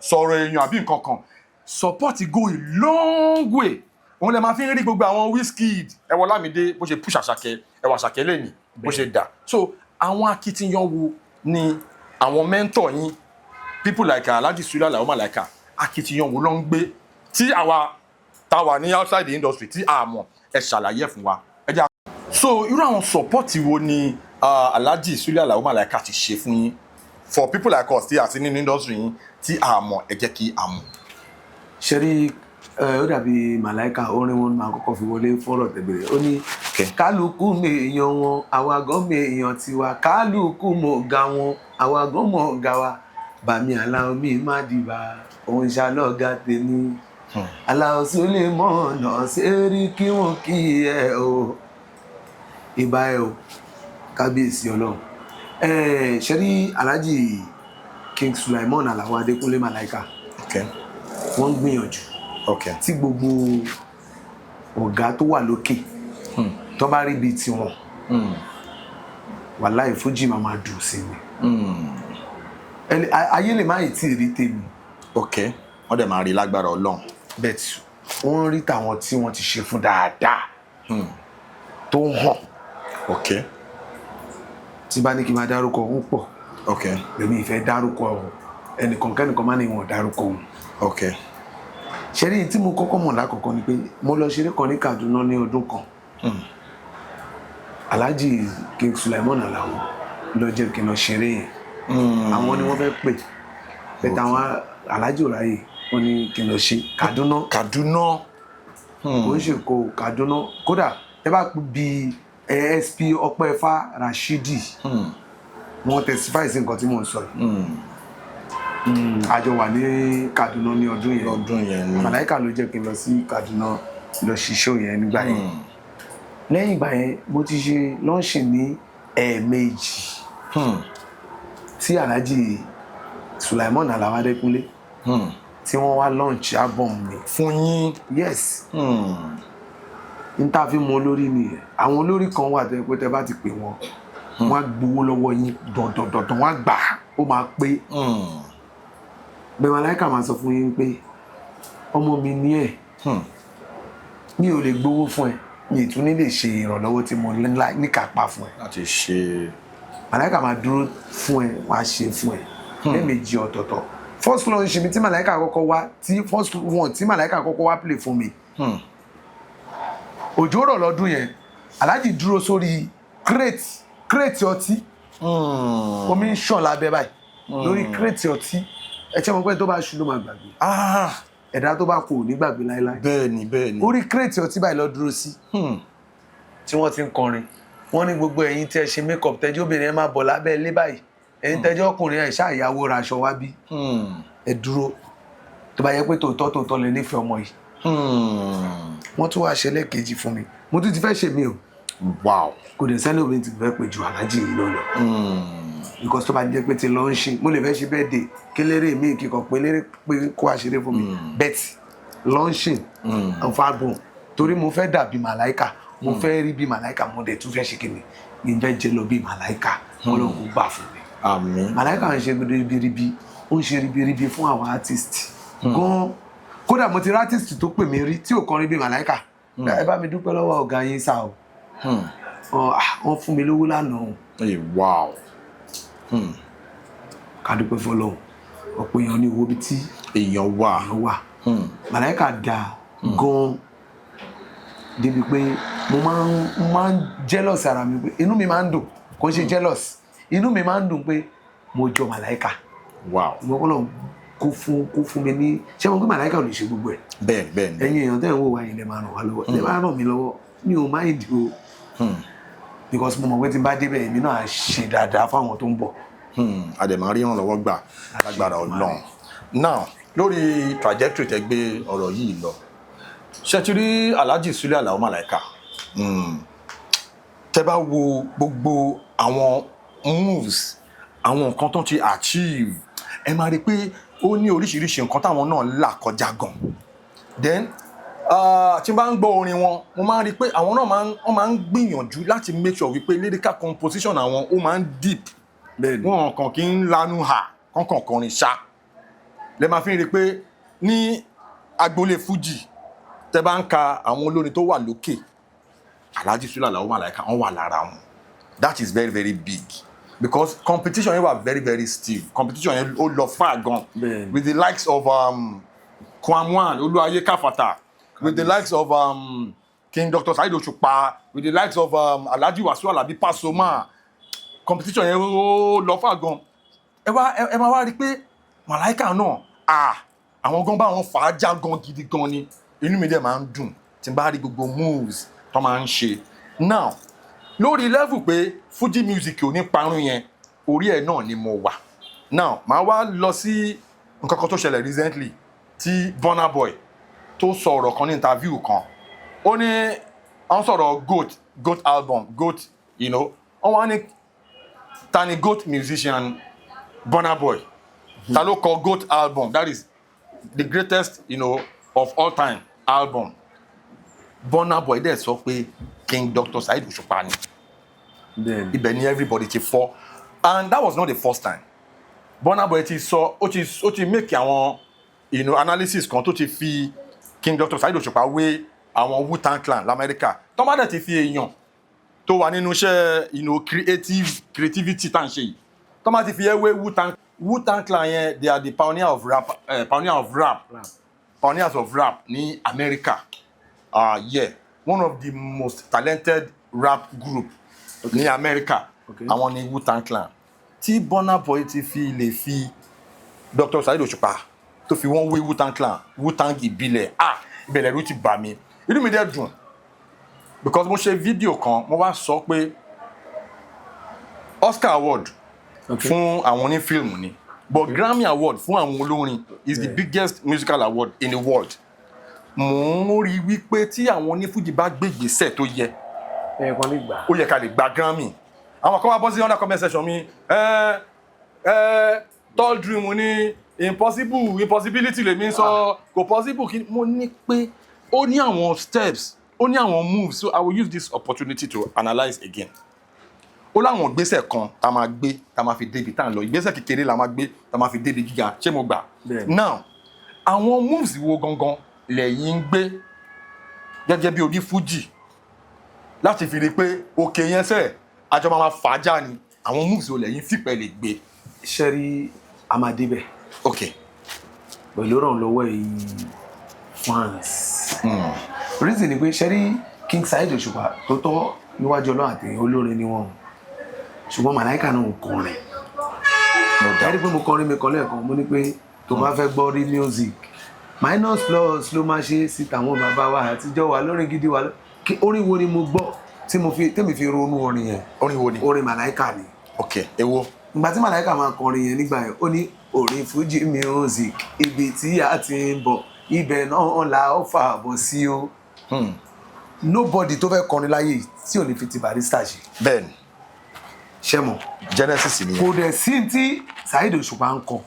sọ̀rọ̀ èèyàn àbí nǹkan kan. Support go a long way. Òun lè máa fi ń rí gbogbo àwọn Wizkid, ẹ wọ Lámìdé bó ṣe push Àṣàkẹ́, ẹ wọ Àṣàkẹ́ lẹ́nìí bó ṣe dà. So àwọn akitiyan wo ni àwọn mentor yín, people like Alhaji Sule Alao Malaika, akitiyan wo ló ń gbé tí àwa tá wà ní outside the industry tí a mọ̀? Ẹ ṣàlàyé ẹ̀ fún wa. Ẹ jẹ́ so irú àwọn support wo ni Alhaji Sule Alao Malaika ti ṣe fún yín, for people like us tí a ti nínú industry yín tí a mọ̀? Ẹ jẹ́ kí a mọ̀. Ṣe rí ẹ, ó dàbí Màláìka, orin wọn máa kọ́kọ́ fi wọlé fọ́rọ̀ tẹ̀gbẹ̀rẹ̀. Ó ní kálukú mèèyàn wọn, àwa gan mèèyàn tiwa. Kálukú mọ̀ ga wọn, àwa gan mọ̀ ga wa. Bàmí aláwọ̀ mi má dìbà, òun ṣàlọ́gà tèmi. Aláwọ̀ Sule mọ̀nà ṣeré kí wọ́n kí ẹ o, ìbá ẹ o, kábíyèsí Ọlọ́run. Ẹ ṣe rí Alhaji King Sulaimon Alao Adékúnlé Màláìka, wọ́n ń gbìyànjú. Tí gbogbo ọ̀gá tó wà lókè tó bá rí bíi tiwọn, wàláì, fújì máa dùn sí mi. Ẹni ayé lè má yìí tí ì rí tèmi. Ok, wọ́n dẹ̀ máa rí lágbára Ọlọ́run. But wọ́n rí tàwọn tí wọ́n ti ṣe fún dáadáa tó ń hàn. Tí bá ní kí n máa dárúkọ, ń pọ̀. Lèmi ìfẹ́ dárúkọ ẹnìkan kẹ́nìkan má ní wọn dárúkọ òun. Ṣeré tí mo kọ́kọ́ mọ̀ lákọ̀ọ́kọ́ ni pé mo lọ ṣeré kan ní Kaduna ní ọdún kan. Alhaji King Sulaimon Alao ló jẹ́ kí n lọ ṣeré yẹn. Àwọn ni wọ́n fẹ́ pè bẹ̀tẹ̀, àwọn alájò ráyè, wọ́n ní kí n lọ ṣe Kaduna. Kaduna. Kò ń ṣe kó Kaduna. Kódà ẹ bá bi ASP Ọpẹ́fà Rashidi, wọ́n testify sí nǹkan tí mò ń sọ yìí. A jọ wà ní Kaduna ní ọdún yẹn. Lọ́dún yẹn ni. Màláìka ló jẹ́ kí n lọ sí Kaduna lọ ṣiṣẹ́ yẹn nígbà yẹn. Lẹ́yìn ìgbà yẹn, mo ti ṣe launching ní 2 tí Alhaji Sulaimon Alao Adekunle tí wọ́n wá launch album mi. Fún yín. Yes. N tá a fi mọ olórí nìyẹn. Àwọn olórí kan wà tó yẹ pé tẹ bá ti pè wọ́n, wọ́n á gbowó lọ́wọ́ yín dọ̀dọ̀dọ̀dọ̀, wọ́n á gbà á, ó máa pé. Bẹ́ẹ̀ Màláìka máa sọ fún yín pé ọmọ mi ní ẹ̀, mi ò lè gbowó fún ẹ, mi ì tún ní lè ṣe ìrànlọ́wọ́ tí mo níkàpá fún ẹ. Láti ṣe. Màláìka máa dúró fún ẹ, wọ́n á ṣe fún ẹ lẹ́ẹ̀mejì ọ̀tọ̀ọ̀tọ̀. First launch mi tí Màláìka kọ́kọ́ wá, tí first one tí Màláìka kọ́kọ́ wá play fún mi, òjò rọ̀ lọ́dún yẹn. Aláàjì dúró sórí crate ọtí, omi ń ṣàn lábẹ́ báyìí lórí crate ọtí. Ẹ ṣe mọ̀ pé tó bá ṣu ló máa gbàgbé, ẹ̀dá tó bá kú ò ní gbàgbé láéláé. bẹ́ẹ̀ ni bẹ́ẹ̀ ni Orí crate ọtí báyìí lọ dúró sí tí wọ́n ti ń kọrin. Wọ́n ní gbogbo ẹ̀yin tí ẹ ṣe make up, tẹ́jọ́ obìnrin, ẹ máa bọ̀ lábẹ́ ilé báyìí. Ẹ̀yin tẹ́jọ́ ọkùnrin, ẹ̀ ṣáà ìyàwó ra aṣọ wá bí. Ẹ dúró, tó bá yẹ pé tòótọ́ tòótọ́ lè nífẹ̀ẹ́ ọmọ yìí. Wọ́n tún wá ṣe lẹ́ẹ̀kejì fún mi. Mo tún ti fẹ́ ṣe mí o. Kò dẹ̀ sẹ́ni omi ti fẹ́ pè ju aláàjì yìí lọ. Because tó bá jẹ́ pé ti lọ ń ṣe, mo lè fẹ́ ṣe birthday kéléré mi, kíkọ pé léré pé kó wá ṣeré fún mi, but launching of album, torí mo fẹ́ dàbí Màláìka, mo fẹ́ rí bí Màláìka, mo dẹ̀ tún fẹ́ ṣe kíni, mi fẹ́ jẹ́ lọ bí Màláìka. Ọlọ́run kò gbà fún mi. Àmín. Màláìka ń ṣe ribiribi, ó ń ṣe ribiribi fún àwọn artist gan. Kódà mo ti rí artist tó pè mí rí tí ò kọrin bí Màláìka: "Ẹ bá mi dúpẹ́ lọ́wọ́ ọ̀gá yín sá o. Wọ́n fún mi lówó lánàá o." Hey, wow. Ká dúpẹ́ fọlọ́run, ọ̀pọ̀ èèyàn ní owó bíi tí èèyàn wà. Èèyàn wà. Màláìka dáa gan débi pé mo máa ń jealous ara mi, pé inú mi máa ń dùn. Kò ń ṣe jealous, inú mi máa ń dùn pé mo jọ Màláìka. Mo kọ́ lọ́n kó fún mi ní ṣé mo pé Màláìka ò lè ṣe gbogbo ẹ̀. bẹ́ẹ̀ bẹ́ẹ̀ ni. Ẹ̀yin èèyàn tẹ́ ń wò wá yìí, lè máa ràn wá lọ́wọ́, lè máa ràn mí lọ́wọ́. Mi ò mind o, because mo mọ̀ pé tí n bá débẹ̀, èmi náà á ṣe dáadáa fáwọn tó ń bọ̀. A dẹ̀ máa rí ìrànlọ́wọ́ gbà lágbára Ọlọ́run. Now, lórí trajectory tẹ́ gbé ọ̀rọ̀ yìí lọ, ṣe ti rí Alhaji Sule Alao Malaika, tẹ́ bá wo gbogbo àwọn moves, àwọn nǹkan tó ti achieve, ẹ máa rí i pé ó ní oríṣiríṣi nǹkan táwọn náà là kọjá gan. Then tí n bá ń gbọ́ orin wọn, mo máa ń rí i pé àwọn náà máa ń wọ́n máa ń gbìyànjú láti make sure wípé lyrical composition àwọn, ó máa ń deep. Wọn kàn kí ń lanu hà kọ́kàn kọrin ṣá. Lẹ máa fi ń rí i pé ní agboolé Fuji, tẹ bá ń ka àwọn olórin tó wà lókè, Alhaji Sule Alao Malaika, wọn wà lára wọn. That is very, very big, because competition yẹn wà very, very stiff. Competition yẹn, ó lọ far gan with the likes of Kwam1 Olúayé Káfàtà, with the likes of King Dr. Saheed Òṣùpá, with the likes of Alhaji Wasiu Alabi Pasuma. Competition yẹn, ó lọ far gan. Ẹ wá ẹ máa wá rí i pé Màláìka náà, ah, àwọn gan bá wọn fà á já gan gidi gan ni. Inú mi dẹ̀ máa ń dùn tí n bá rí gbogbo moves tó máa ń ṣe. Now, lórí level pé Fuji music ò ní parun yẹn, orí ẹ̀ náà ni mo wà. Now, màá wá lọ sí nǹkan kan tó ṣẹlẹ̀ recently tí Burna Boy tó sọ ọ̀rọ̀ kan ní interview kan. Ó ní wọ́n sọ̀rọ̀ goat album, goat. Wọ́n wá ní ta ni goat musician Burna Boy, ta ló kọ goat album, that is the greatest of all time album. Burna Boy dẹ̀ sọ pé King Dr. Saheed Òṣùpá ni. Ibẹ̀ ni everybody ti fọ́, and that was not the first time Burna Boy ti sọ. Ó ti make àwọn analysis kan tó ti fi King Dr. Saheed Òṣùpá wé àwọn Wu-Tang Clan lamẹ́ríkà. Tó bá dẹ̀ ti fi èèyàn tó wà nínú iṣẹ́ creativity tá à ń ṣe yìí, tó bá ti fi ẹ́ wé Wu-Tang Clan yẹn, they are the pioneer of rap, pioneers of rap ní America. Yeah, one of the most talented rap group ní America, àwọn ni Wu-Tang Clan. Tí Burna Boy ti fi lè fi Dr. Saheed Òṣùpá tó fi wọ́n wé Wu-Tang Clan, Wu-Tang ìbílẹ̀, ah, ìbẹ̀lẹ̀ ló ti bà mí. Inú mi dẹ̀ dùn because mo ṣe fídíò kan, mo wá sọ pé Oscar Award fún àwọn onífíìmù ni, but Grammy Award fún àwọn olórin is the biggest musical award in the world. Mò ń rí wípé tí àwọn onífújì bá gbé ìgbésẹ̀ tó yẹ, Ẹ̀ẹ̀kan lè gbà. ó yẹ ká lè gba Grammy. Àwọn kan wá bọ́ sí under comment section mi, ẹ ẹ tall dream ni, impossible, impossibility lèmi ń sọ, kò possible. Kí mo ní pé ó ní àwọn steps, ó ní àwọn moves, so I will use this opportunity to analyse again. Ó láwọn ìgbésẹ̀ kan tá a máa gbé tá a máa fi débi tá à ń lọ. Ìgbésẹ̀ kékeré la máa gbé tá a máa fi débi gíga. Ṣé mo gbà? Bẹ́ẹ̀ni. Now, àwọn moves wo gangan lẹ̀yin ń gbé gẹ́gẹ́ bí onífújì láti fi rí i pé òkè yẹn sẹ́ẹ̀ àjọ máa fà á já ni? Àwọn moves wo lẹ̀yin fìpẹ́ lè gbé? Ṣe rí, a máa débẹ̀ pẹ̀lú ìrànlọ́wọ́ ẹ̀yin fans. Reason ni pé, ṣe rí, King Saheed Òṣùpá tó tọ́ níwájú Ọlọ́run àti olórin ni wọ́n, ṣùgbọ́n Màláìka náà ń kọrin. No Ẹ doubt. rí pé mo kọrin mi kan lẹ́ẹ̀kan, mo ní pé tó bá fẹ́ gbọ́ rí music, minus plus ló máa ṣe sí tàwọn bàbá wa àtijọ́ wa lórin gidi wa. Kí orin wo ni mo gbọ́ tí mo fi tẹ́mi fi ronú orin yẹn? Orin wo ni? Orin Màláìka ni. Ok, èwo? Ìgbà tí Màláìka máa kọrin yẹn nígbà yẹn, ó ní orin Fuji music, ibi tí a ti ń bọ̀, ibẹ̀ náà la ó fà bọ̀ sí o. Nobody tó fẹ́ kọrin láyé yìí tí ò ní fi ti Barrister ṣe. Bẹ́ẹ̀ni. Ṣẹ́ mọ̀? Genesis nìyẹn. Kò dẹ̀ sí tí Saheed Òṣùpá ń kọ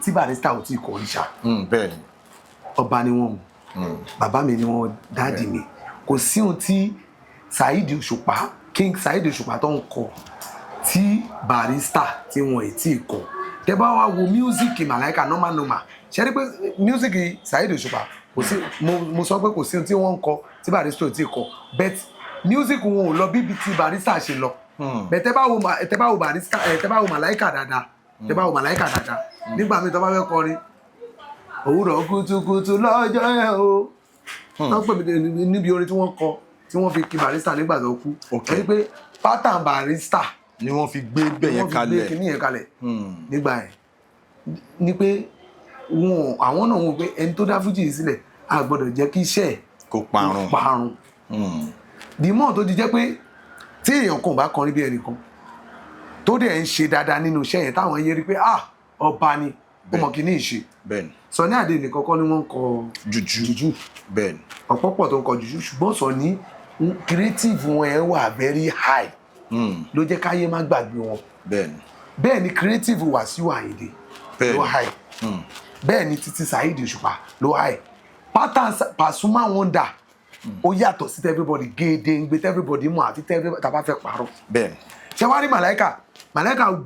tí Barrister ò tí ì kọ rí ṣá. Bẹ́ẹ̀ni. Ọba ni wọn o, bàbá mi ni wọn, daddy mi. Kò sí ohun tí Saheed Òṣùpá, King Saheed Òṣùpá tó ń kọ tí Barrister tí wọn ì tí ì kọ. Tẹ bá wá wo music Màláìka, normal normal, ṣe rí pé music Saheed Òṣùpá, kò sí, mo sọ pé kò sí ohun tí wọ́n ń kọ tí Barrister ò tí ì kọ, but music wọn ò lọ bíbi tí Barrister ṣe lọ. But tẹ bá wo Barrister ẹ, tẹ bá wo Màláìka dáadáa, tẹ bá wo Màláìka dáadáa, nígbà míì tó bá fẹ́ kọrin òwúrọ̀ kùtùkùtù lọ́jọ́ yẹn o, wọ́n pè mí níbi orin tí wọ́n kọ tí wọ́n fi kí Barrister nígbà tó kú. Ẹni pé pattern Barrister ni wọ́n fi gbé bẹ́ẹ̀ yẹn wọ́n fi gbé kalẹ̀. kinní yẹn kalẹ̀ nígbà yẹn ni pé wọn àwọn náà wọ́n pé ẹni tó dá fújì yìí sílẹ̀, a gbọ́dọ̀ jẹ́ kí iṣẹ́ ẹ̀ kó parun. Parun. The more tó ti jẹ́ pé tí èèyàn kan ò bá kọrin bí ẹnìkan tó dẹ̀ ń ṣe dáadáa nínú iṣẹ́ yẹn, táwọn yẹn rí pé, ah, ọba ni, ó mọ̀ kí ní ìṣe. Sunny Adé nìkan kọ́ ni wọ́n ń kọ jùjú. Jùjú. Ọ̀pọ̀ pọ̀ tó ń kọ jùjú, ṣùgbọ́n Sunny creative wọn ẹ̀ wà very high, ló jẹ́ káyé má gbàgbé wọn. Bẹ́ẹ̀ ni creative Wàsíù Àyìndé ló high, bẹ́ẹ̀ ni títí Saheed Òṣùpá ló high. Pattern Pasuma Wonder ó yàtọ̀ sí everybody gédéǹgbé, everybody mọ̀, àfi everybody tá a bá fẹ́ parọ́. Ṣé wàá rí Màláìka, Màláìka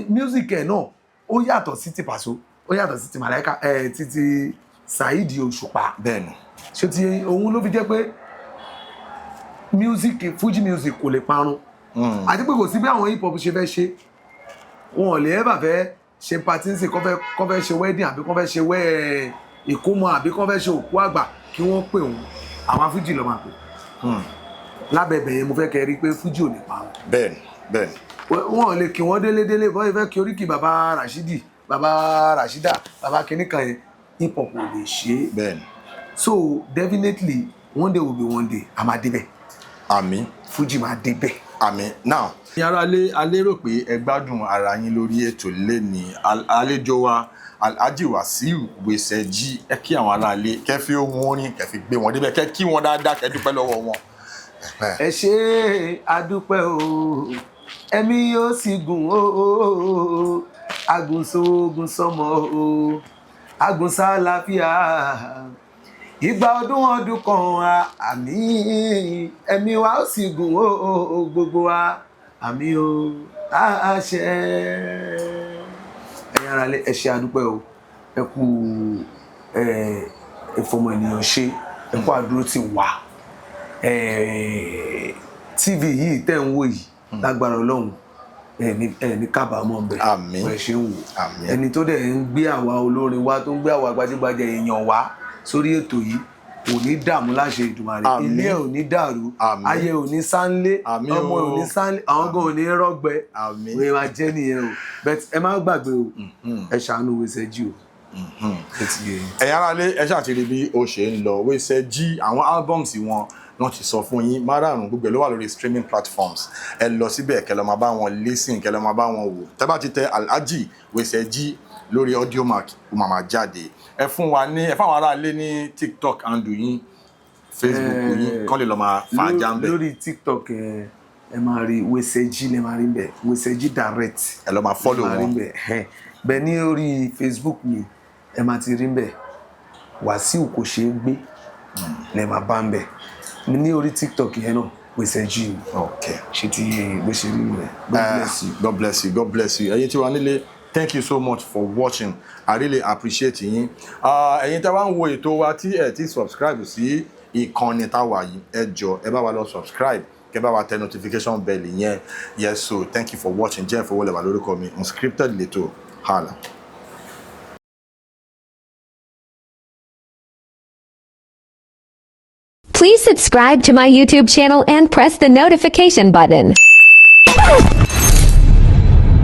music ẹ̀ náà ó yàtọ̀ sí ti Paso, ó yàtọ̀ sí ti Màláìka ẹ̀, títí Saheed Òṣùpá. Ṣé ti òun ló fi jẹ́ pé music, Fuji music kò lè parun, àti pé kò sí bí àwọn hip hop ṣe fẹ́ ṣe, wọn ò lè ever fẹ́ ṣe party nsìn, kọ́ fẹ́ ṣe wedding, àbí kọ́ fẹ́ ṣe wẹ́ ìkómọ, àbí kọ́ fẹ́ ṣe òkú àgbà, kí wọ́n pè wọ́n, àwọn Fuji ló máa pè. Lábẹ́ ibẹ̀ yẹn, mo fẹ́ kẹ́ rí pé Fuji ò lè parun. bẹ́ẹ̀ni bẹ́ẹ̀ni Wọn ò lè kí wọ́n délé délé bọ́ ìfẹ́ kí oríkì bàbá Rashidi, bàbá Rashida, bàbá kìnnìkan yẹn, hip hop ò lè ṣe é. So definitely, one day will be one day, a máa débẹ̀. Àmín. Fuji máa débẹ̀. Àmín. Now, ní ara lé, a lérò pé ẹ gbádùn ara yín lórí ètò lẹ́ni. Àlejò wa, Alhaji Wasiu Weseji, ẹ kí àwọn aráalé, kẹ́ fi ohun orin kẹ́ fi gbé wọn débẹ̀, kẹ́ kí wọn dáadáa, kẹ́ dúpẹ́ lọ́wọ́ wọn. Ẹ ṣé, adúpẹ́ o, ẹ̀mí yóò sì gùn o, agùnṣogun sọmọ o, agùnṣàlàfíà, ìgbà ọdún ọdún kan, àmín. Ẹ̀mí wa ó sì gùn o, gbogbo wa, àmín o, àṣẹ. Ẹ̀yin ará lé, ẹ ṣé, adúpẹ́ o, ẹ kú ìfọmọ ènìyàn ṣe, ẹ kú àdúró ti wà. TV yìí tẹ́ ń wò yìí, lágbára Ọlọ́run, ẹ ní kábàámọ̀ bẹ̀. Àmín. Ẹ ṣe ń wò. Àmín. Ẹni tó dẹ̀ ń gbé àwa olórin wa, tó ń gbé àwa gbajúgbajà èèyàn wá sórí ètò yìí, Kò ní dààmú láṣẹ Ìdùmarè. Àmín. Ilé ẹ̀ ò ní dàrú. Àmín. Ayé ò ní sánlé. Àmín Ọmọ ò ní o. sánlé. Àwọn gan ò ní rọ́gbẹ. Àmín. Wọ́n máa jẹ́ nìyẹn o. But ẹ má gbàgbé o, ẹ ṣàánú Wese G o. Ó ti yé yín. Ẹ̀yin aráalé, ẹ ṣáà ti rí bí ó ṣe ń lọ. Wese G, àwọn albums wọn wọ́n ti sọ fún yín márààrún, gbogbo ẹ̀ ló wà lórí streaming platforms. Ẹ lọ síbẹ̀, kẹ́ lọ máa bá wọn listen, kẹ́ lọ máa bá wọn wò. Tẹ́ bá ti tẹ Alhaji Wese G lórí Audiomack, ó máa jáde. Ẹ fún wa ní, ẹ fáwọn aráalé ní TikTok handle yín, Facebook yín, kán lè lọ máa fà á já ń bẹ̀. Lórí TikTok, ẹ máa rí Wese G, lẹ máa rí bẹ, Wese G direct. Ẹ lọ máa follow Ẹ máa rí wọn. bẹ ẹ bẹ. Ní orí Facebook mi, ẹ máa ti rí bẹ, Wàsíù kò ṣeé gbé lẹ máa bá ń bẹ. Ní orí TikTok yẹn náà, Wese G ni. Ṣe ti bó ṣe rí rẹ. God bless you. God bless you. God bless you. Ẹ̀yin tí wà nílé, thank you so much for watching. I really appreciate yín. Ah, ẹ̀yin tí wà ń wo ètò wa tí ẹ ti subscribe sí ìkànnì táwa yìí, ẹ jọ̀ọ́, ẹ bá wa lọ subscribe, kẹ́ bá wa tẹ notification bell yẹn. Yes, so thank you for watching. Jẹ́ ìfowólẹ̀wà lórúkọ mi. Unscripted lẹ́tọ̀. Hàlà. Please subscribe to my YouTube channel and press the notification button.